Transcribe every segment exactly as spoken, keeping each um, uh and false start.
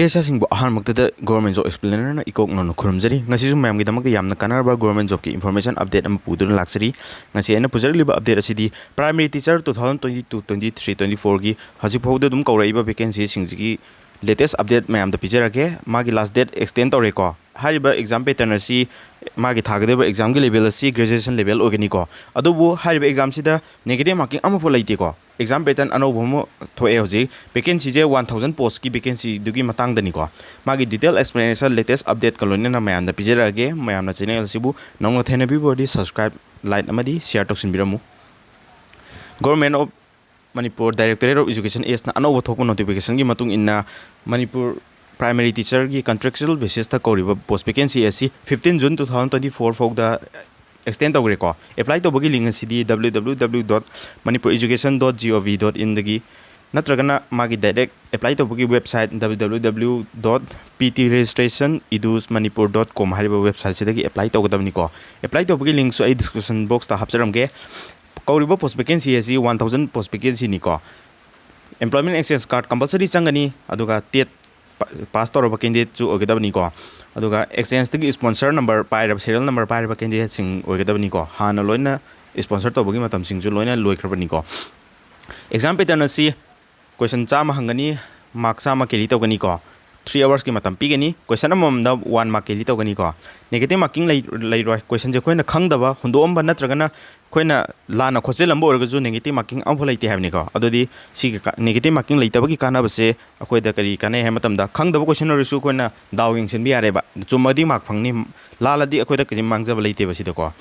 ꯏꯆꯥꯁꯤꯡꯕꯨ ꯑꯍꯥꯟꯕꯃꯛꯇꯗ Government Job Explainerꯅ ꯏꯀꯣꯛ ꯅꯧꯅ ꯈꯨꯔꯨꯝꯖꯔꯤ꯫ ꯉꯁꯤꯁꯨ ꯃꯌꯥꯝꯒꯤꯗꯃꯛꯇ ꯌꯥꯝꯅ ꯀꯥꯟꯅꯔꯕ Government Jobꯀꯤ information update ꯑꯃ ꯄꯨꯗꯨꯅ ꯂꯥꯛꯆꯔꯤ꯫ ꯉꯁꯤ ꯑꯩꯅ ꯄꯨꯖꯔꯛꯂꯤꯕ update ꯑꯁꯤꯗꯤ Primary Teacher two thousand twenty-two, twenty-three, twenty-fourꯒꯤ ꯍꯧꯖꯤꯛ ꯐꯥꯎꯗ ꯑꯗꯨꯝ ꯀꯧꯔꯛꯏꯕ vacancyꯁꯤꯡꯁꯤꯒꯤ latest update ꯃꯌꯥꯝꯗ ꯄꯤꯖꯔꯛꯀꯦ꯫ ꯃꯥꯒꯤ last date extend ꯇꯧꯔꯦꯀꯣ꯫ ꯍꯥꯏꯔꯤꯕ exam pattern ꯑꯁꯤ ꯃꯥꯒꯤ ꯊꯥꯒꯗꯧꯔꯤꯕ examꯒꯤ level ꯑꯁꯤ graduation level ꯑꯣꯏꯒꯅꯤꯀꯣ꯫ ꯑꯗꯨꯕꯨ ꯍꯥꯏꯔꯤꯕ examꯁꯤꯗ negative marking ꯑꯃꯐꯥꯎ ꯂꯩꯇꯦꯀꯣ꯫ Exam pattern ꯑꯅꯧꯕ ꯑꯃ ꯊꯣꯛꯑꯦ ꯍꯧꯖꯤꯛ꯫ Vacancyꯁꯦ one thousand postꯀꯤ vacancyꯗꯨꯒꯤ ꯃꯇꯥꯡꯗꯅꯤꯀꯣ꯫ ꯃꯥꯒꯤ detail explanation, latest updateꯀ ꯂꯣꯏꯅꯅ ꯃꯌꯥꯝꯗ ꯄꯤꯖꯔꯛꯑꯒꯦ꯫ ꯃꯌꯥꯝꯅ channel ꯑꯁꯤꯕꯨ ꯅꯧꯅ ꯊꯦꯡꯅꯕꯤꯕ ꯑꯣꯏꯔꯗꯤ subscribe, like ꯑꯃꯗꯤ share ꯇꯧꯁꯤꯟꯕꯤꯔꯝꯃꯨ꯫ Government of Manipur Directorate of Education Act ꯅ ꯑꯅꯧꯕ ꯊꯣꯛꯄ notification ꯒꯤ ꯃꯇꯨꯡ ꯏꯟꯅ ꯃꯅꯤꯄꯨꯔ primary teacher ꯒꯤ contractual basis ꯇ ꯀꯧꯔꯤꯕ post vacancy ꯑꯁꯤ fifteen June two thousand twenty-four ꯐꯥꯎꯗ extend ꯇꯧꯈ꯭ꯔꯦꯀꯣ꯫ Apply ꯇꯧꯕꯒꯤ link ꯑꯁꯤꯗꯤ W W W dot manipur education dot gov dot in ꯗꯒꯤ ꯅꯠꯇ꯭ꯔꯒꯅ ꯃꯥꯒꯤ direct apply ꯇꯧꯕꯒꯤ website W W W dot P T registration edus manipur dot com ꯍꯥꯏꯔꯤꯕ website ꯁꯤꯗꯒꯤ apply ꯇꯧꯒꯗꯕꯅꯤꯀꯣ꯫ Apply ꯇꯧꯕꯒꯤ link ꯁꯨ ꯑꯩ description box ꯇ ꯍꯥꯞꯆꯔꯝꯒꯦ꯫ ꯀꯧꯔꯤꯕ post vacancy ꯑꯁꯤ one thousand post vacancy ꯅꯤꯀꯣ꯫ Employment exchange card compulsory ꯆꯪꯒꯅꯤ, ꯑꯗꯨꯒ TET ꯄ-, pass ꯇꯧꯔꯕ candidate ꯁꯨ ꯑꯣꯏꯒꯗꯕꯅꯤꯀꯣ꯫ ꯑꯗꯨꯒ exchange ꯇꯒꯤ sponsor number ꯄꯥꯏꯔꯕ, serial number ꯄꯥꯏꯔꯕ candidate ꯁꯤꯡ ꯑꯣꯏꯒꯗꯕꯅꯤꯀꯣ꯫ ꯍꯥꯟꯅ ꯂꯣꯏꯅ sponsor ꯇꯧꯕꯒꯤ ꯃꯇꯝꯁꯤꯡꯁꯨ ꯂꯣꯏꯅ ꯂꯣꯏꯈ꯭ꯔꯕꯅꯤꯀꯣ꯫ Exam pattern ꯑꯁꯤ question ꯆꯥꯝꯃ ꯍꯪꯒꯅꯤ, mark ꯆꯥꯝꯃ carry ꯇꯧꯒꯅꯤꯀꯣ꯫ Three hours ꯀꯤ ꯃꯇꯝ ꯄꯤꯒꯅꯤ꯫ Question ꯑꯃꯃꯝꯗ one mark carry ꯇꯧꯒꯅꯤꯀꯣ꯫ Negative marking ꯂꯩ-, ꯂꯩꯔꯣꯏ꯫ Question ꯁꯦ ꯑꯩꯈꯣꯏꯅ ꯈꯪꯗꯕ, ꯍꯨꯟꯗꯣꯛꯑꯝꯕ ꯅꯠꯇ꯭ꯔꯒꯅ ꯑꯩꯈꯣꯏꯅ ꯂꯥꯟꯅ ꯈꯣꯠꯆꯤꯜꯂꯝꯕ ꯑꯣꯏꯔꯒꯁꯨ negative marking ꯑꯃꯐꯥꯎ ꯂꯩꯇꯦ ꯍꯥꯏꯕꯅꯤꯀꯣ꯫ ꯑꯗꯨꯗꯤ ꯁꯤꯒꯤ ꯀ-, negative marking ꯂꯩꯇꯕꯒꯤ ꯀꯥꯟꯅꯕꯁꯦ ꯑꯩꯈꯣꯏꯗ ꯀꯔꯤ ꯀꯥꯟꯅꯩ ꯍꯥꯏꯕ ꯃꯇꯝꯗ, ꯈꯪꯗꯕ question ꯑꯣꯏꯔꯁꯨ ꯑꯩꯈꯣꯏꯅ ꯗꯥꯎ ꯌꯦꯡꯁꯤꯟꯕ ꯌꯥꯔꯦꯕ꯫ ꯆꯨꯝꯃꯗꯤ mark ꯐꯪꯅꯤ, ꯂꯥꯜꯂꯗꯤ ꯑꯩꯈꯣꯏꯗ ꯀꯔꯤꯝ ꯃꯥꯡꯖꯕ ꯂꯩꯇꯦꯕ ꯁꯤꯗꯀꯣ꯫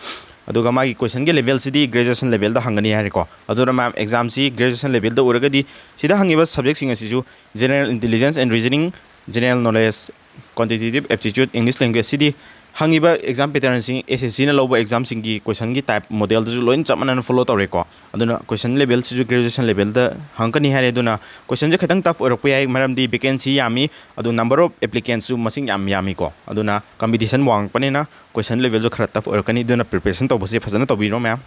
ꯑꯗꯨꯒ ꯃꯥꯒꯤ question ꯒꯤ level ꯁꯤꯗꯤ graduation level ꯗ ꯍꯪꯒꯅꯤ ꯍꯥꯏꯔꯦꯀꯣ꯫ ꯑꯗꯨꯅ ꯃꯌꯥꯝ exam ꯁꯤ graduation level ꯗ ꯑꯣꯏꯔꯒꯗꯤ ꯁꯤꯗ ꯍꯪꯉꯤꯕ subject ꯁꯤꯡ ꯑꯁꯤꯁꯨ general intelligence and reasoning, general knowledge, quantitative aptitude, English language CD ꯍꯪꯉꯤꯕ exam pattern ꯁꯤꯡ S S C ꯅ ꯂꯧꯕ exam ꯁꯤꯡꯒꯤ question ꯒꯤ type model ꯗꯨꯁꯨ ꯂꯣꯏꯅ ꯆꯞ ꯃꯥꯟꯅꯅ follow ꯇꯧꯔꯦꯀꯣ꯫ ꯑꯗꯨꯅ question level ꯁꯤꯁꯨ graduation level ꯗ ꯍꯪꯉꯛꯀꯅꯤ ꯍꯥꯏꯔꯦ꯫ ꯑꯗꯨꯅ question ꯁꯦ ꯈꯤꯇꯪ tough ꯑꯣꯏꯔꯛꯄ ꯌꯥꯏ, ꯃꯔꯝꯗꯤ vacancy ꯌꯥꯝꯃꯤ, ꯑꯗꯨ number of applicants ꯁꯨ ꯃꯁꯤꯡ ꯌꯥꯝ ꯌꯥꯝꯃꯤꯀꯣ꯫ ꯑꯗꯨꯅ competition ꯋꯥꯡꯉꯛꯄꯅꯤꯅ question level ꯁꯨ ꯈꯔ tough ꯑꯣꯏꯔꯛꯀꯅꯤ꯫ ꯑꯗꯨꯅ preparation ꯇꯧꯕꯁꯦ ꯐꯖꯅ ꯇꯧꯕꯤꯔꯣ ꯃꯌꯥꯝ꯫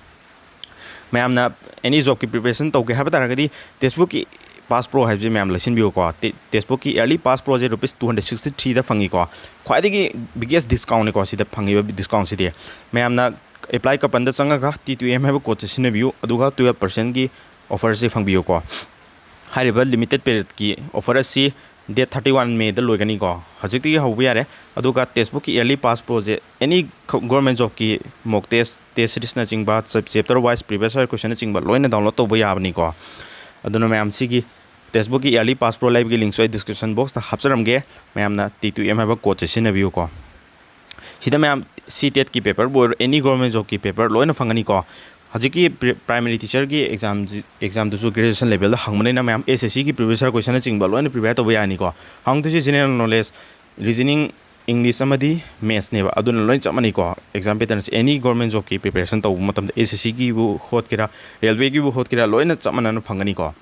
ꯃꯌꯥꯝꯅ any job ꯀꯤ preparation ꯇꯧꯒꯦ ꯍꯥꯏꯕ ꯇꯥꯔꯒꯗꯤ textbook ꯀꯤ ꯄꯥꯁ ꯄ꯭ꯔꯣ ꯍꯥꯏꯕꯁꯤ ꯃꯌꯥꯝ ꯂꯩꯁꯤꯟꯕꯤꯌꯨꯀꯣ꯫ ꯇꯦ-, ꯇꯦꯛꯁꯕꯨꯛꯀꯤ yearly pass pro rupees two hundred sixty ꯊ꯭ꯔꯤꯗ ꯐꯪꯉꯤꯀꯣ꯫ ꯈ꯭ꯋꯥꯏꯗꯒꯤ ꯕꯤꯒꯦꯁ ꯗꯤꯁꯀꯥꯎꯟꯅꯤꯀꯣ ꯁꯤꯗ ꯐꯪꯉꯤꯕ ꯗꯤꯁꯀꯥꯎꯟꯁꯤꯗꯤ꯫ ꯃꯌꯥꯝꯅ ꯑꯦꯄ꯭ꯂꯥꯏ ꯀꯄꯟꯗ ꯆꯪꯉꯒ ꯇꯤ ꯇꯨ ꯑꯦꯝ ꯍꯥꯏꯕ ꯀꯣꯗꯁꯦ ꯁꯤꯖꯤꯟꯅꯕꯤꯌꯨ, ꯑꯗꯨꯒ ꯇꯨꯌꯦꯜꯞ ꯄꯥꯔꯁꯦꯟꯒꯤ ꯑꯣꯐꯔꯁꯤ ꯐꯪꯕꯤꯌꯨꯀꯣ꯫ ꯍꯥꯏꯔꯤꯕ ꯂꯤꯃꯤꯇꯦꯠ ꯄꯤꯔꯤꯌꯗꯀꯤ ꯑꯣꯐꯔ ꯑꯁꯤ ꯗꯦꯠ ꯊꯥꯔꯇꯤ ꯋꯥꯟ ꯃꯦꯗ ꯂꯣꯏꯒꯅꯤꯀꯣ꯫ ꯍꯧꯖꯤꯛꯇꯒꯤ ꯍꯧꯕ ꯌꯥꯔꯦ꯫ ꯑꯗꯨꯒ ꯇꯦꯛꯁꯕꯨꯛꯀꯤ yearly pass pro any government ꯖꯣꯕꯀꯤ ꯃꯣꯛ ꯇꯦꯁ, ꯇꯦꯁ ꯁꯤꯔꯤꯁꯅꯆꯤꯡꯕ, ꯆꯦꯞꯇꯔ ꯋꯥꯏꯁ ꯄ꯭ꯔꯤꯚꯤꯌꯁ ꯏꯌꯔ ꯀꯣꯏꯁꯟꯅꯆꯤꯡꯕ ꯂꯣꯏꯅ ꯗꯥꯎꯟꯂꯣꯗ ꯇꯧꯕ ꯌꯥꯕꯅꯤꯀꯣ꯫ ꯑꯗꯨꯅ ꯃꯌꯥꯝ ꯁꯤꯒꯤ ꯇꯦꯛꯁꯕꯨꯛꯀꯤ ꯏꯌꯔꯂꯤ ꯄꯥꯁ ꯄ꯭ꯔꯣ ꯂꯩꯕꯒꯤ ꯂꯤꯡꯁꯨ ꯑꯩ ꯗꯤꯁꯀ꯭ꯔꯤꯞꯁꯟ ꯕꯣꯛꯁꯇ ꯍꯥꯞꯆꯔꯝꯒꯦ꯫ ꯃꯌꯥꯝꯅ ꯇꯤ ꯇꯨ ꯑꯦꯝ ꯍꯥꯏꯕ ꯀꯣꯗꯁꯦ ꯁꯤꯖꯤꯟꯅꯕꯤꯌꯨꯀꯣ꯫ ꯁꯤꯗ ꯃꯌꯥꯝ ꯁꯤ ꯇꯦꯠꯀꯤ ꯄꯦꯄꯔꯕꯨ ꯑꯣꯏꯔꯣ, ꯑꯦꯅꯤ ꯒꯣꯔꯃꯦꯟ ꯖꯣꯕꯀꯤ ꯄꯦꯄꯔ ꯂꯣꯏꯅ ꯐꯪꯒꯅꯤꯀꯣ꯫ ꯍꯧꯖꯤꯛꯀꯤ ꯄ꯭ꯔꯤ-, ꯄ꯭ꯔꯥꯏꯃꯔꯤ ꯇꯤꯆꯔꯒꯤ ꯑꯦꯛꯖꯥꯝꯁꯤ, ꯑꯦꯛꯖꯥꯝꯗꯨꯁꯨ ꯒ꯭ꯔꯦꯖꯨꯑꯦꯁꯟ ꯂꯦꯚꯦꯜꯗ ꯍꯪꯕꯅꯤꯅ ꯃꯌꯥꯝ ꯑꯦꯁ ꯑꯦꯁ ꯁꯤꯒꯤ ꯄ꯭ꯔꯤꯚꯤꯌꯁ ꯏꯌꯔ ꯀꯣꯏꯁꯟꯅꯆꯤꯡꯕ ꯂꯣꯏꯅ ꯄ꯭ꯔꯤꯄꯦꯌꯔ ꯇꯧꯕ ꯌꯥꯅꯤꯀꯣ꯫ ꯍꯪꯗꯣꯏꯁꯦ ꯖꯦꯅꯔꯦꯜ ꯅꯣꯂꯦꯖ, ꯔꯤꯖꯅꯤꯡ, ꯏꯪꯂꯤꯁ ꯑꯃꯗꯤ ꯃꯦꯠꯁꯅꯦꯕ꯫ ꯑꯗꯨꯅ ꯂꯣꯏꯅ ꯆꯞ ꯃꯥꯟꯅꯩꯀꯣ꯫ ꯑꯦꯛꯖꯥꯝ ꯄꯦꯇꯔꯟꯁꯦ ꯑꯦꯅꯤ ꯒꯣꯔꯃꯦꯟ ꯖꯣꯕꯀꯤ ꯄ꯭ꯔꯤꯄꯦꯔꯦꯁꯟ ꯇꯧꯕ ꯃꯇꯝꯗ ꯑꯦꯁ ꯑꯦꯁ ꯁꯤꯒꯤꯕꯨ ꯍꯣꯠꯀꯦꯔꯥ, ꯔꯦꯜꯋꯦꯒꯤꯕꯨ ꯍꯣꯠꯀꯦꯔꯥ, ꯂꯣꯏꯅ ꯆꯞ ꯃꯥꯟꯅꯅ ꯐꯪꯒꯅꯤꯀꯣ꯫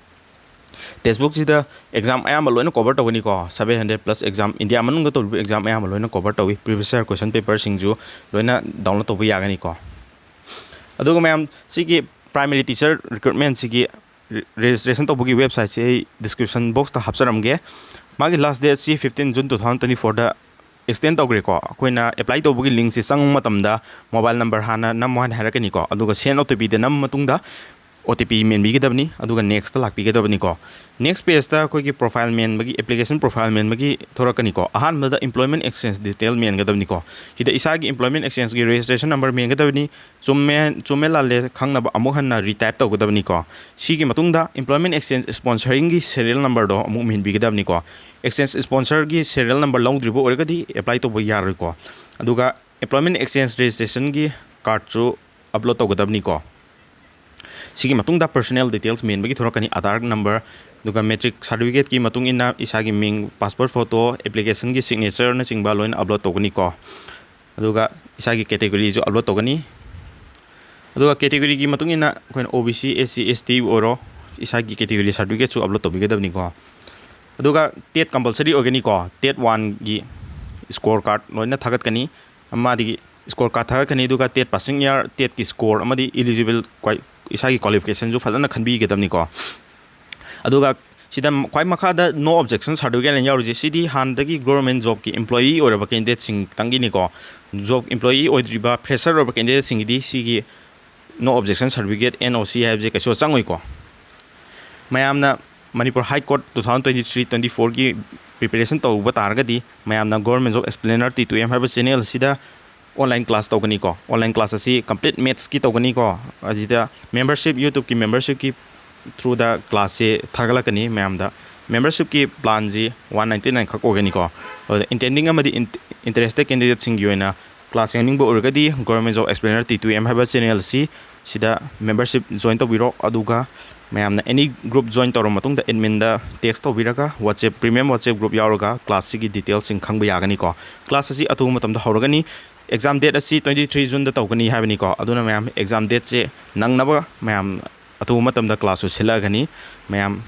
ꯇꯦꯛꯁꯕꯨꯛꯁꯤꯗ ꯑꯦꯛꯖꯥꯝ ꯑꯌꯥꯝꯕ ꯂꯣꯏꯅ ꯀꯣꯚꯔ ꯇꯧꯒꯅꯤꯀꯣ꯫ Seven hundred plus exam, India ꯃꯅꯨꯡꯗ ꯇꯧꯔꯤꯕ ꯑꯦꯛꯖꯥꯝ ꯑꯌꯥꯝꯕ ꯂꯣꯏꯅ ꯀꯣꯚꯔ ꯇꯧꯏ꯫ ꯄ꯭ꯔꯤꯚꯤꯌꯁ ꯏꯌꯔ ꯀꯣꯏꯁꯟ ꯄꯦꯄꯔꯁꯤꯡꯁꯨ ꯂꯣꯏꯅ ꯗꯥꯎꯟꯂꯣꯗ ꯇꯧꯕ ꯌꯥꯒꯅꯤꯀꯣ꯫ ꯑꯗꯨꯒ ꯃꯌꯥꯝ, ꯁꯤꯒꯤ ꯄ꯭ꯔꯥꯏꯃꯔꯤ ꯇꯤꯆꯔ ꯔꯤꯀ꯭ꯔꯨꯠꯃꯦꯟꯁꯤꯒꯤ ꯔꯦ-, ꯔꯦꯖꯤꯁꯇ꯭ꯔꯦꯁꯟ ꯇꯧꯕꯒꯤ ꯋꯦꯕꯁꯥꯏꯠꯁꯤ ꯑꯩ ꯗꯤꯁꯀ꯭ꯔꯤꯞꯁꯟ ꯕꯣꯛꯁꯇ ꯍꯥꯞꯆꯔꯝꯒꯦ꯫ ꯃꯥꯒꯤ ꯂꯥꯁ ꯗꯦꯠꯁꯤ fifteen June two thousand twenty ꯐꯣꯔꯗ ꯑꯦꯛꯁꯇꯦꯟ ꯇꯧꯈ꯭ꯔꯦꯀꯣ꯫ ꯑꯩꯈꯣꯏꯅ ꯑꯦꯄ꯭ꯂꯥꯏ ꯇꯧꯕꯒꯤ ꯂꯤꯡꯁꯦ ꯆꯪꯕ ꯃꯇꯝꯗ ꯃꯣꯕꯥꯏꯜ ꯅꯝꯕꯔ ꯍꯥꯟꯅ ꯅꯝꯃꯣ ꯍꯥꯏꯅ ꯍꯥꯏꯔꯛꯀꯅꯤꯀꯣ꯫ ꯑꯗꯨꯒ ꯁꯦꯟ ꯑꯣ ꯇꯤ ꯄꯤꯗ ꯅꯝꯕ ꯃꯇꯨꯡꯗ ꯑꯣ ꯇꯤ ꯄꯤ ꯃꯦꯟꯕꯤꯒꯗꯕꯅꯤ, ꯑꯗꯨꯒ ꯅꯦꯛꯁꯇ ꯂꯥꯛꯄꯤꯒꯗꯕꯅꯤꯀꯣ꯫ ꯅꯦꯛꯁ ꯄꯦꯖꯇ ꯑꯩꯈꯣꯏꯒꯤ ꯄ꯭ꯔꯣꯐꯥꯏꯜ ꯃꯦꯟꯕꯒꯤ, ꯑꯦꯄ꯭ꯂꯤꯀꯦꯁꯟ ꯄ꯭ꯔꯣꯐꯥꯏꯜ ꯃꯦꯟꯕꯒꯤ ꯊꯣꯔꯛꯀꯅꯤꯀꯣ꯫ ꯑꯍꯥꯟꯕꯗ ꯏꯝꯄ꯭ꯂꯣꯏꯃꯦꯟ ꯑꯦꯛꯁꯆꯦꯟꯖ ꯗꯤꯇꯦꯜ ꯃꯦꯟꯒꯗꯕꯅꯤꯀꯣ꯫ ꯁꯤꯗ ꯏꯁꯥꯒꯤ ꯏꯝꯄ꯭ꯂꯣꯏꯃꯦꯟ ꯑꯦꯛꯁꯆꯦꯟꯖꯀꯤ ꯔꯦꯖꯤꯁꯇ꯭ꯔꯦꯁꯟ ꯅꯝꯕꯔ ꯃꯦꯟꯒꯗꯕꯅꯤ꯫ ꯆꯨꯝꯃꯦ, ꯆꯨꯝꯃꯦ ꯂꯥꯜꯂꯦ ꯈꯪꯅꯕ ꯑꯃꯨꯛ ꯍꯟꯅ ꯔꯤꯇꯥꯏꯞ ꯇꯧꯒꯗꯕꯅꯤꯀꯣ꯫ ꯁꯤꯒꯤ ꯃꯇꯨꯡꯗ ꯏꯝꯄ꯭ꯂꯣꯏꯃꯦꯟ ꯑꯦꯛꯁꯆꯦꯟꯖ ꯁ꯭ꯄꯣꯟꯁꯔꯤꯡꯒꯤ ꯁꯦꯔꯤꯌꯦꯜ ꯅꯝꯕꯔꯗꯣ ꯑꯃꯨꯛ ꯃꯦꯟꯕꯤꯒꯗꯕꯅꯤꯀꯣ꯫ ꯑꯦꯛꯁꯆꯦꯟꯖ ꯁ꯭ꯄꯣꯟꯁꯔꯒꯤ ꯁꯦꯔꯤꯌꯦꯜ ꯅꯝꯕꯔ ꯂꯧꯗ꯭ꯔꯤꯕ ꯑꯣꯏꯔꯒꯗꯤ ꯑꯦꯄ꯭ꯂꯥꯏ ꯇꯧꯕ ꯌꯥꯔꯣꯏꯀꯣ꯫ ꯑꯗꯨꯒ ꯏꯝꯄ꯭ꯂꯣꯏꯃꯦꯟ ꯑꯦꯛꯁꯆꯦꯟꯖ ꯔꯦꯖꯤꯁꯇ꯭ꯔꯦꯁꯟꯒꯤ ꯀꯥꯔꯠꯁꯨ ꯑꯞꯂꯣꯗ ꯇꯧꯒꯗꯕꯅꯤꯀꯣ꯫ ꯁꯤꯒꯤ ꯃꯇꯨꯡꯗ ꯄꯔꯁꯣꯅꯦꯜ ꯗꯤꯇꯦꯜꯁ ꯃꯦꯟꯕꯒꯤ ꯊꯣꯔꯛꯀꯅꯤ, ꯑꯥꯙꯥꯔ ꯅꯝꯕꯔ, ꯑꯗꯨꯒ ꯃꯦꯇ꯭ꯔꯤꯛ ꯁꯥꯔꯇꯤꯐꯤꯀꯦꯠꯀꯤ ꯃꯇꯨꯡ ꯏꯟꯅ ꯏꯁꯥꯒꯤ ꯃꯤꯡ, ꯄꯥꯁꯄꯣꯔꯠ ꯐꯣꯇꯣ, ꯑꯦꯄ꯭ꯂꯤꯀꯦꯁꯟꯒꯤ ꯁꯤꯒꯅꯦꯆꯔꯅꯆꯤꯡꯕ ꯂꯣꯏꯅ ꯑꯞꯂꯣꯗ ꯇꯧꯒꯅꯤꯀꯣ꯫ ꯑꯗꯨꯒ ꯏꯁꯥꯒꯤ ꯀꯦꯇꯦꯒꯣꯔꯤꯁꯨ ꯑꯞꯂꯣꯗ ꯇꯧꯒꯅꯤ꯫ ꯑꯗꯨꯒ ꯀꯦꯇꯦꯒꯣꯔꯤꯒꯤ ꯃꯇꯨꯡ ꯏꯟꯅ ꯑꯩꯈꯣꯏꯅ ꯑꯣ ꯕꯤ ꯁꯤ, ꯑꯦꯁ ꯁꯤ, ꯑꯦꯁ ꯇꯤ ꯑꯣꯏꯔꯣ, ꯏꯁꯥꯒꯤ ꯀꯦꯇꯦꯒꯣꯔꯤ ꯁꯥꯔꯇꯤꯐꯤꯀꯦꯠꯁꯨ ꯑꯞꯂꯣꯗ ꯇꯧꯕꯤꯒꯗꯕꯅꯤꯀꯣ꯫ ꯑꯗꯨꯒ ꯇꯦꯠ ꯀꯝꯄꯜꯁꯔꯤ ꯑꯣꯏꯒꯅꯤꯀꯣ꯫ ꯇꯦꯠ ꯋꯥꯟꯒꯤ ꯁ꯭ꯀꯣꯔ ꯀꯥꯔꯠ ꯂꯣꯏꯅ ꯊꯥꯒꯠꯀꯅꯤ꯫ ꯃꯥꯗꯤ ꯁ꯭ꯀꯣꯔ ꯀꯥꯔꯠ ꯊꯥꯒꯠꯀꯅꯤ, ꯑꯗꯨꯒ ꯇꯦꯠ ꯄꯥꯁꯤꯡ ꯏꯌꯥꯔ, ꯇꯦꯠꯀꯤ ꯁ꯭ꯀꯣꯔ ꯑꯃꯗꯤ ꯏꯂꯤꯖꯤꯕꯜ ꯀ꯭ꯋꯥꯏ-, ꯏꯁꯥꯒꯤ ꯀ꯭ꯋꯥꯂꯤꯐꯤꯀꯦꯁꯟꯁꯨ ꯐꯖꯅ ꯈꯟꯕꯤꯒꯗꯕꯅꯤꯀꯣ꯫ ꯑꯗꯨꯒ ꯁꯤꯗ ꯈ꯭ꯋꯥꯏ ꯃꯈꯥꯗ no objection certificate ꯍꯥꯏꯅ ꯌꯥꯎꯔꯤꯁꯦ, ꯁꯤꯗꯤ ꯍꯥꯟꯅꯗꯒꯤ government jobꯀꯤ employee ꯑꯣꯏꯔꯕ candidateꯁꯤꯡ ꯈꯛꯇꯪꯒꯤꯅꯤꯀꯣ꯫ Job employee ꯑꯣꯏꯗ꯭ꯔꯤꯕ fresher ꯑꯣꯏꯔꯕ candidateꯁꯤꯡꯒꯤꯗꯤ ꯁꯤꯒꯤ no objection certificate, N O C ꯍꯥꯏꯕꯁꯦ ꯀꯩꯁꯨ ꯆꯪꯉꯣꯏꯀꯣ꯫ ꯃꯌꯥꯝꯅ Manipur High Court two thousand twenty three twenty fourꯒꯤ preparation ꯇꯧꯕ ꯇꯥꯔꯒꯗꯤ ꯃꯌꯥꯝꯅ Government Job Explainer T two M ꯍꯥꯏꯕ channel ꯑꯁꯤꯗ online class ꯇꯧꯒꯅꯤꯀꯣ꯫ Online class ꯑꯁꯤ complete mathsꯀꯤ ꯇꯧꯒꯅꯤꯀꯣ꯫ ꯑꯁꯤꯗ membership, YouTubeꯀꯤ membershipꯀꯤ throughꯗ classꯁꯦ ꯊꯥꯒꯠꯂꯛꯀꯅꯤ ꯃꯌꯥꯝꯗ꯫ Membershipꯀꯤ planꯁꯤ one ninety nine ꯈꯛ ꯑꯣꯏꯒꯅꯤꯀꯣ꯫ ꯑꯗꯨꯗ intending ꯑꯃꯗꯤ in-, interested candidateꯁꯤꯡꯒꯤ ꯑꯣꯏꯅ class ꯌꯥꯎꯅꯤꯡꯕ ꯑꯣꯏꯔꯒꯗꯤ Government Job Explainer T two M ꯍꯥꯏꯕ channel ꯑꯁꯤ ꯁꯤꯗ membership join ꯇꯧꯕꯤꯔꯣ꯫ ꯑꯗꯨꯒ ꯃꯌꯥꯝꯅ any group join ꯇꯧꯔꯕ ꯃꯇꯨꯡꯗ adminꯗ text ꯇꯧꯕꯤꯔꯒ WhatsApp, premium WhatsApp group ꯌꯥꯎꯔꯒ classꯁꯤꯒꯤ detailsꯁꯤꯡ ꯈꯪꯕ ꯌꯥꯒꯅꯤꯀꯣ꯫ Class ꯑꯁꯤ ꯑꯊꯨꯕ ꯃꯇꯝꯗ ꯍꯧꯔꯒꯅꯤ꯫ Exam date ꯑꯁꯤ twenty three Juneꯗ ꯇꯧꯒꯅꯤ ꯍꯥꯏꯕꯅꯤꯀꯣ꯫ ꯑꯗꯨꯅ ꯃꯌꯥꯝ exam dateꯁꯦ ꯅꯪꯅꯕ ꯃꯌꯥꯝ ꯑꯊꯨꯕ ꯃꯇꯝꯗ classꯁꯨ ꯁꯤꯜꯂꯛꯑꯒꯅꯤ꯫ ꯃꯌꯥꯝ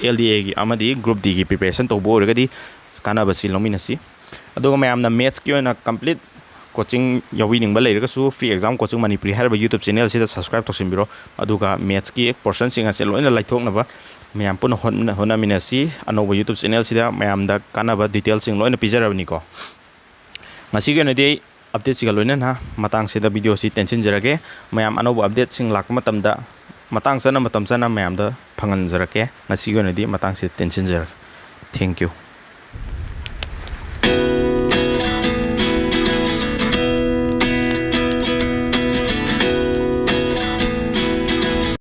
L D Aꯒꯤ ꯑꯃꯗꯤ Group Dꯒꯤ preparation ꯇꯧꯕ ꯑꯣꯏꯔꯒꯗꯤ ꯀꯥꯟꯅꯕꯁꯤ ꯂꯧꯃꯤꯟꯅꯁꯤ꯫ ꯑꯗꯨꯒ ꯃꯌꯥꯝꯅ mathsꯀꯤ ꯑꯣꯏꯅ complete coaching ꯌꯥꯎꯕꯤꯅꯤꯡꯕ ꯂꯩꯔꯒꯁꯨ free exam coaching Manipuri ꯍꯥꯏꯔꯤꯕ YouTube channelꯁꯤꯗ subscribe ꯇꯧꯁꯤꯟꯕꯤꯔꯣ꯫ ꯑꯗꯨꯒ mathsꯀꯤ portionꯁꯤꯡ ꯑꯁꯦ ꯂꯣꯏꯅ ꯂꯥꯏꯊꯣꯛꯅꯕ ꯃꯌꯥꯝ ꯄꯨꯟꯅ ꯍꯣꯠꯅ-, ꯍꯣꯠꯅꯃꯤꯟꯅꯁꯤ꯫ ꯑꯅꯧꯕ YouTube channelꯁꯤꯗ ꯃꯌꯥꯝꯗ ꯀꯥꯟꯅꯕ detailsꯁꯤꯡ ꯂꯣꯏꯅ ꯄꯤꯖꯔꯕꯅꯤꯀꯣ꯫ ꯉꯁꯤꯒꯤ ꯑꯣꯏꯅꯗꯤ ꯑꯩ updateꯁꯤꯒ ꯂꯣꯏꯅꯅ ꯃꯇꯥꯡꯁꯤꯗ videoꯁꯤ ꯇꯦꯟꯁꯤꯟꯖꯔꯒꯦ꯫ ꯃꯌꯥꯝ ꯑꯅꯧꯕ updateꯁꯤꯡ ꯂꯥꯛꯄ ꯃꯇꯝꯗ ꯃꯇꯥꯡ ꯆꯥꯅ ꯃꯇꯝ ꯆꯥꯅ ꯃꯌꯥꯝꯗ ꯐꯪꯍꯟꯖꯔꯛꯀꯦ꯫ ꯉꯁꯤꯒꯤ ꯑꯣꯏꯅꯗꯤ ꯃꯇꯥꯡꯁꯤꯗ ꯇꯦꯟꯁꯤꯟꯖꯔꯒꯦ꯫ Thank you꯫